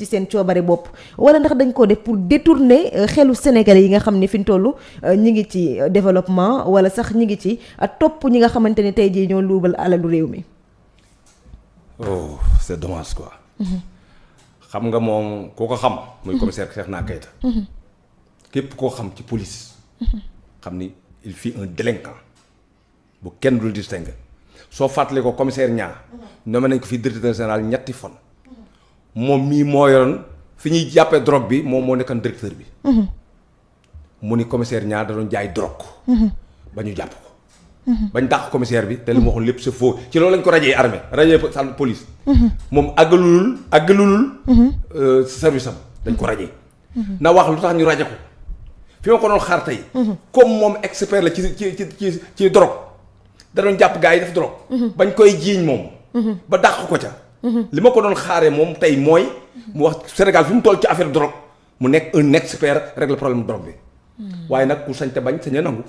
ci seen coobare bopp wala ndax dañ ko def pour détourner xelu Sénégalais yi nga xam ne fi ñu toll ñi ngi ci développement wala sax ñi ngi ci topp ñi nga xamante ne tey jii ñoo luubal alalu réew mi. oh c'est dommage quoi. xam nga moom koo ko xam. muy commissaire Cheikhna Keita. képp koo xam ci police. xam ni il fut un délinquant bu kenn dul distingue soo fàttalee ko commissaire Niang nommé nañ ko fi directeur général ñetti fan moom mii moo yoroon fi ñuy jàppee drogue bi moom moo nekkoon directeur bi mu ni commissaire Niang da doon jaay drogue ba ñu jàpp ko bañ dàq commissaire bi te li mu waxoon lépp c'est faux ci loolu lañ ko rajee armée rajee sàll police moom àggalulul service am dañ ko rajee na wax lu tax ñu raje ko fi ma ko doon xaar tey comme moom expert la ci drogue da doon jàpp gars yi def drogue bañ koy jiiñ moom ba dàq ko ca li ma ko doon xaaree moom tey mooy mu wax Sénégal fi mu toll ci affaire drogue mu nekk un expert régler problème drogue bi waaye nag ku sañ te bañ sañ a nangu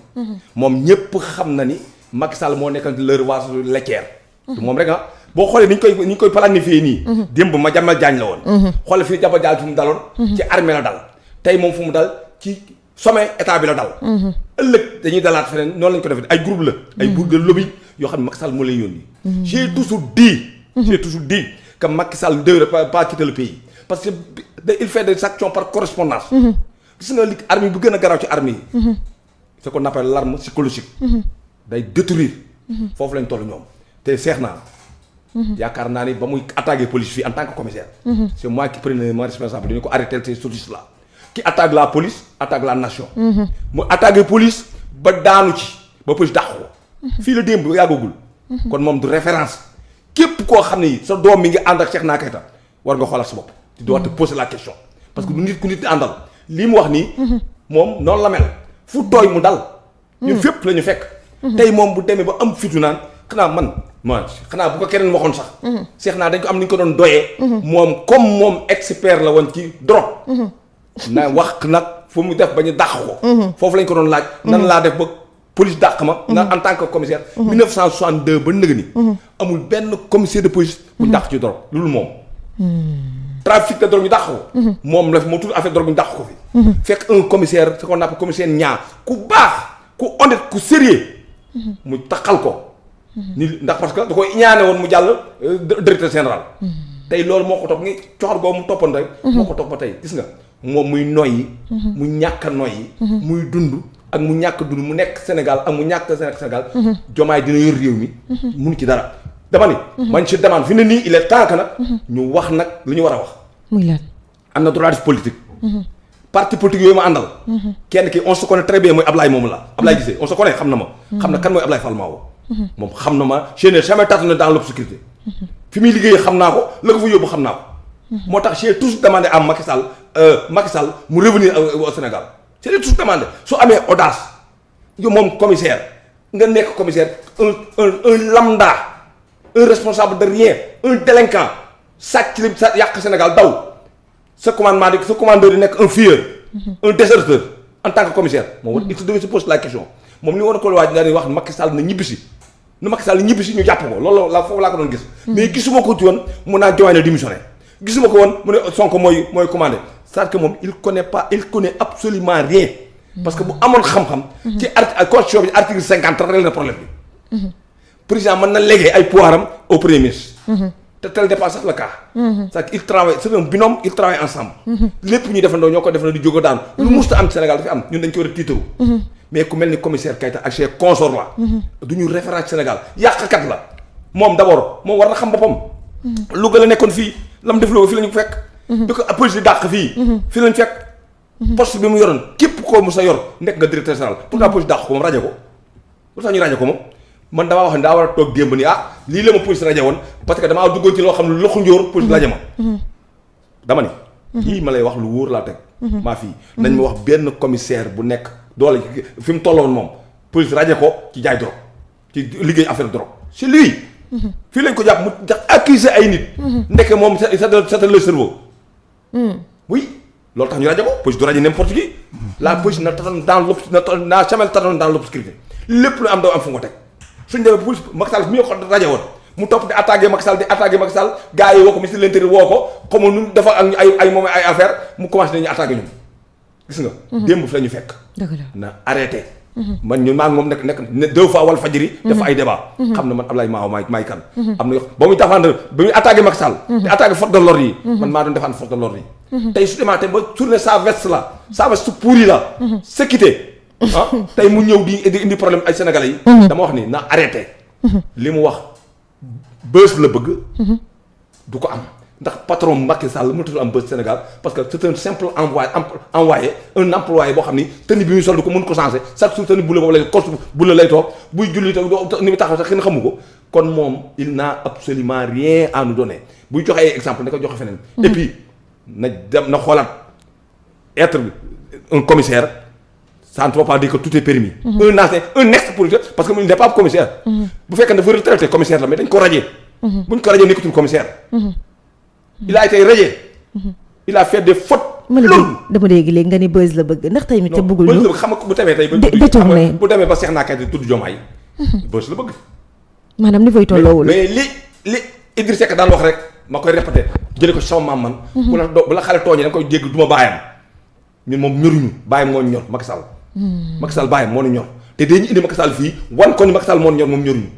moom ñépp xam na ni Macky Sall moo nekk leur waasu laitière moom rek boo xoolee ni ñu koy planifié nii démb ma jàmmal jaañ la woon xoole fii jaba jaal fu mu daloon ci armée la dal tey moom fu mu dal ci sommet état bi la dal ëllëg dañuy dalaat feneen noonu lañ ko defee ay groupe la ay groupe de lobby yoo xam ne Macky Sall moo lay yónni j'ai toujours dit que Macky Sall ne devrait pas quitter le pays parce que il fait des actions par correspondance gis nga li armée bu gën a garaaw ci armée yi ce qu'on appelle l'arme psychologique day détruire foofu lañ toll ñoom te Cheikhna yaakaar naa ni ba muy attaquer police fii en tant que commissaire c'est moi qui prenais ma responsable dañu ko arrêter ces sources là qui attaque la police attaque la nation mu attaquer police ba daanu ci ba police dàq ko fii la démb yàggagul kon moom du référence képp koo xam ne sa doom mi ngi ànd ak Cheikhna Keita war nga xoolal sa bopp tu dois te poser la question parce que du nit ku nit di àndal lii mu wax nii moom noonu la mel fu tooy mu dal ñun fépp la ñu fekk tey moom bu demee ba am fitu naan xanaa bu ko keneen waxoon sax Cheikhna dañ ko am ni ñu ko doon doyee moom comme moom expert la woon ci drogue na wax nag fu mu def ba ñu dàq ko foofu lañ ko doon laaj nan laa def ba police dàq ma nga en tant que commissaire 1962 ba nëg ni amul benn commissaire de police bu dàq ci drogue loolu moom trafic de drogue ñu dàq ko moom la moo tudd affaire drogue ñu dàq ko fi fekk un commissaire ce qu'on appelle commissaire Niang ku baax ku honnête ku sérieux mu taxal ko ni ndax parce que da koy ñaane woon mu jàll directeur général tey loolu moo ko topp ngi coxor goo mu toppoon rek moo ko topp ba tey gis nga moom muy noyyi mu ñàkk a noyyi muy dund ak mu ñàkk dund mu nekk Sénégal ak mu ñàkk Sénégal Diomaye dina yor réew mi munu ci dara dama ni man ci demande fi ne nii il est temps que nag ñu wax nag lu ñu war a wax muy lan am na droit politique parti politique yooyu ma àndal kenn ki on se connaît très bien mooy Ablaye moom la Ablaye Guissé on se connaît xam na ma xam na kan mooy Ablaye Fall Mao moom xam na ma je n'ai jamais tâtonné dans l'obscurité fi muy liggéey xam naa ko la ko fa yóbbu xam naa ko moo tax j'ai toujours demandé à Macky Sall mu revenir au Sénégal j'ai toujours demandé su amee audace yow moom commissaire nga nekk commissaire un lambda un responsable de rien un délinquant sàcc li sa yàq Sénégal daw sa commandeur di nekk un fuyeur un déserteur en tant que commissaire moom war il se devait se poser la question moom li war a ko waaj daal di wax Macky Sall na ñibbisi ñu jàpp ko loolu la foofu laa ko doon gis mais gisuma ko ci woon mun naa Diomaye na démissionné gisuma ko woon mu ne Sonko mooy commandé c'est-à-dire que moom il connaît absolument rien parce que bu amoon xam-xam ci constitution bi article 50 réglé na problème bi président mën na léguer ay pouvoiram au premier ministre te tel dépasse sax le cas c'est-à-dire il travaille c'est un binôme il travaille ensemble lépp ñuy defandoo ñoo ko defandoo di jógo daan lu musta am ci Sénégal dafa am ñun dañ ko war a tiitaru mais ku mel ni commissaire Keita ak ses consorts là du ñu référence Sénégal yàqkat la moom d'abord moom war na xam boppam Louga la nekkoon fii lam def Louga fii la ñu fekk bi ko police di dàq fii lañ fekk poste bi mu yoroon képp koo mu sa yor nekk nga directeur général pourquoi police dàq ko moom rajo ko lu tax ñu rajo ko moom man damaa wax ne daa war a toog démb ni lii la ma police rajo woon parce que damaa duggoon ci loo xam ne loxo njóor police rajo ma dama ni lii ma lay wax lu wóor laa teg maa fii nañ ma wax benn commissaire bu nekk doole fi mu tolloon moom police rajo ko ci jaay drogue ci liggéey affaire drogue c'est lui fii lañ ko jàpp mu accusé ay nit ndeke moom c'est le cerveau oui loolu tax ñu rajo ko police du rajo n'importe qui la police n'a jamais tâtonné dans l'obscurité lépp lu am doo am fu nga teg suñ demee police Macky Sall mi ko rajo woon mu topp di attaqué Macky Sall gars yi woo ko ministre de l'intérieur woo ko comme nu dafa ak ay moom ay affaire mu commencé nañu attaqué ñun gis nga. démb fi la ñu fekk. na arrêté. man ñun maa ngi moom nekk 2 fois Walfadjri dafa ay débat xam na man Ablaye Maw maay kan. am na ba muy défendre ba muy attaqué Macky Sall. di attaqué force de l'ordre yi. man maa doon défendre force de l'ordre yi. tey su demaatee ba tourner sa veste pourri la. sécurité. tey mu ñëw di indi problème ay sénégalais yi. dama wax ni na arrêté. li mu wax bës la bëgg. du ko am ndax patron Macky Sall mënatul am bës Sénégal parce que c'est un simple envoyé un employé boo xam ni tenue bi muy sol du ko mën ko changer chaque jour tenue bu la boobu lay kos bu la lay toog buy julli ni mu taxaw sax kenn xamu ko kon moom il n'a absolument rien à nous donner buy joxe ay exemple ne ko joxe feneen. et puis na dem na xoolaat être un commissaire. Ça ne veut pas dire que tout est permis. Un ex-policier parce que il n'est pas commissaire. bu fekkee dafa retraité commissaire la mais dañ ko radier. bu ñu ko radier nekkatul commissaire. il a été radié. il a fait des fautes. loolu dama léegi nga ni buzz la bëgg ndax tey mi te bëggul ñu. xam nga bu demee tey bu demee ba Cheikh Naakaye tudd Diomaye. buzz la bëgg. maanaam niveau yi tolloowul. mais li Idrissa Seck daan wax rek ma koy répété jëlee ko sama maam man. bu la xale tooñee da nga koy dégg duma baayam ñun moom ñoruñu baayam moo ñor Macky Sall. Macky Sall bàyyi moo ñu ñor te dañu indi Macky Sall fii wan ko ni Macky Sall moo ñu ñor moom ñoruñu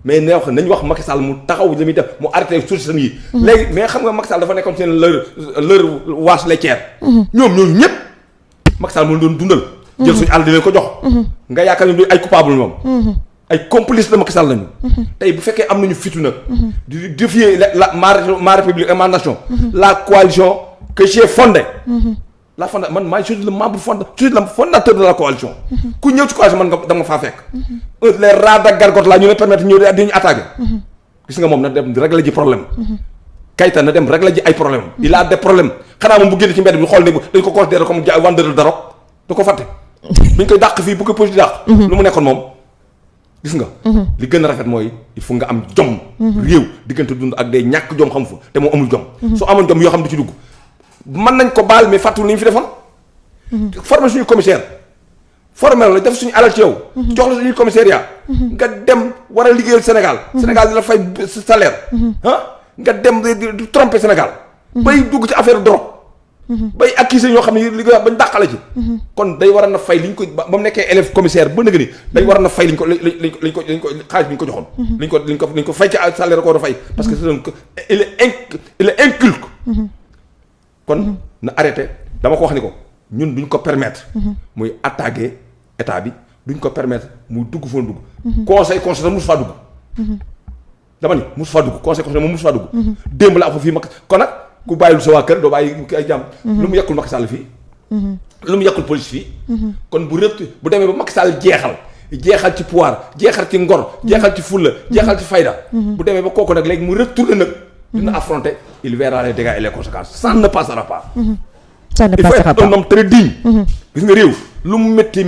mais nañu wax Macky Sall mu taxaw li muy def mu arrêté source yi léegi mais xam nga Macky Sall dafa nekkoon seen leur vache laitière ñoom ñooñu ñëpp Macky Sall moo doon dundal jël suñu àll di leen ko jox nga yaakaar ni ay coupable moom ay complice la Macky Sall lañu tey bu fekkee am nañu fitu nag di défier ma république et ma nation la coalition que j'ai fondée je suis le membre fondateur de la coalition. ku ñëw ci coalition man nga dama faa fekk. les rats de gargote là ñu ne permettre ñëw di ñu attaqué. gis nga moom na dem régler ji problème. Keïta na dem régler ji ay problème il a des problèmes xanaa moom bu génn ci mbedd bi xool ne dañ ko considéré comme vendeur de drogue da ko fàtte. bu ñu koy dàq fii bu ko police di dàq. lu mu nekkoon moom gis nga. li gën a rafet mooy il faut nga am jom. réew diggante dund ak day ñàkk jom xam fa te moo amul jom. su amoon jom yoo xam du ci dugg. mën nañ ko baal mais fàttali ni ñu fi defoon. former suñu commissaire. former la def suñu alal ci yow. jox la suñu commissariat. nga dem war a liggéeyal Sénégal. Sénégal di la fay salaire. nga dem di tromper Sénégal. bay dugg ci affaire drogue. bay accuser ñoo xam ne li nga bañ dàqale ci. kon day war a na fay liñ ko ba mu nekkee élève commissaire ba nëgë ni day war a na fay liñ ko xaalis bi ñu ko joxoon. liñ ko fay ci salaire ko war a fay. parce que c'est il est inculque. kon na arrêté dama ko wax ni ko ñun duñ ko permettre. muy attaquer état bi duñ ko permettre muy dugg fa dugg. conseil constitutionnel mosu faa dugg. dama ni mosu faa dugg conseil constitutionnel moom mosu faa dugg. démb la am fa fii mag kon nag ku bàyyilu sa waa kër doo bàyyi ay jàmm. lu mu yekkul Macky Sall fii. lu mu yekkul police fii. kon bu demee ba Macky Sall jeexal ci pouvoir jeexal ci ngor jeexal ci fulla jeexal ci fayda. bu demee ba kooku nag léegi mu retourné nag. dina affronter il verra les dégâts et les conséquences ça ne passera pas. ça ne passera pas il faut être un homme très digne. gis nga réew lu mu métti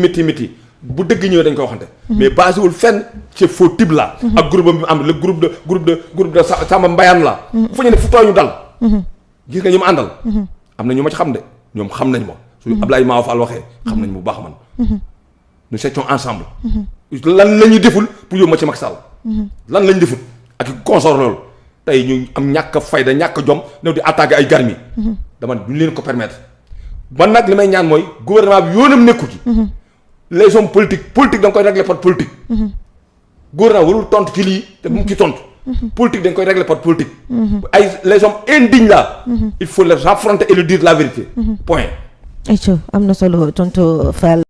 bu dëgg ñëwee dañ ko waxante. mais basé wul fenn ci faux type la. ak groupe bi mu am le groupe de Samba Mbayaan la. fu ñu ne fu tooy ñu dal. gis nga ñu ma àndal. am na ñu ma ci xam de ñoom xam nañ ma. su Ablaye Maw Fall waxee. xam nañ bu baax man. nous étions ensemble. lan la ñuy deful pour yóbbu ma ci Macky Sall. lan la ñu deful ak consort loolu. tey ñu am ñàkk fayda ñàkk jom ñëw di attaquer ay garmi dama duñ leen ko permettre man nag li may ñaan mooy gouvernement bi yoonam nekku ci les hommes politique da nga koy régler par politique gouvernement warul tontu ci lii te bu mu ci tontu politique da nga koy régler par politique ay les hommes indignes là il faut les affronter et leur dire la vérité point. ayca am na solo tontu Fall.